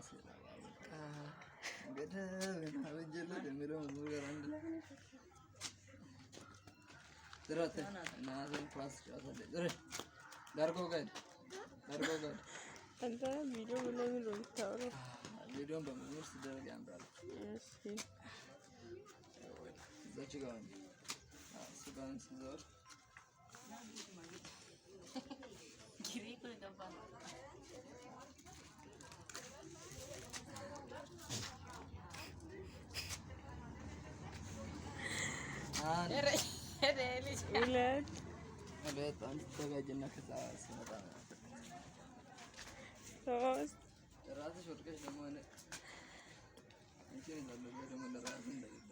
ስላበቃ ገደብ አበጀለት የሚለው መዝሙር ጋር አንድ ላይ ዝረት እናትን ኳስ ጨዋታ ዝረት ዳርጎ ጋር ዳርጎ ጋር። አንተ ቪዲዮ ለምን ነው የምታወራው? ቪዲዮን በመዝሙር ሲደረግ ያምራል። እሺ። እዛች ጋር ነው። እሱ ጋር ሲዞር አንድ ሁለት ሁለት አንድ ተዘጋጅና ከዛ ሲመጣ ሶስት ራስሽ ወድቀሽ ደግሞ እንትን ይላሉ ደግሞ ለራስሽ እንደሌለ።